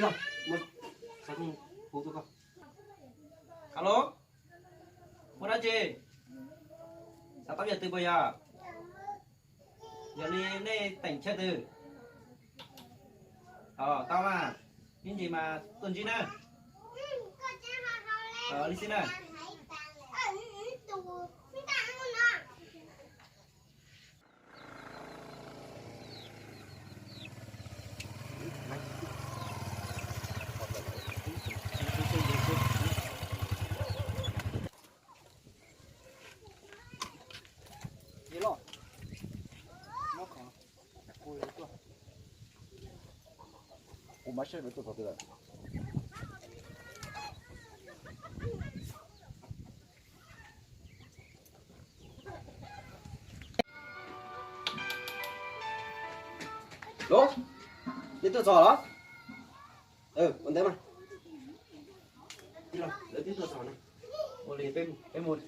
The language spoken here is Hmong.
Alo, muaj dab tsi? Xav tau yam twg puas yog? Yog li nej teem chaw twg? Tau mas, ib ntsis mas tuaj ntsib na. Li xwb na. Los, nej tuaj txog los? Ua ntej mas. Lawv twb tuaj txog na. Ua li peb mus.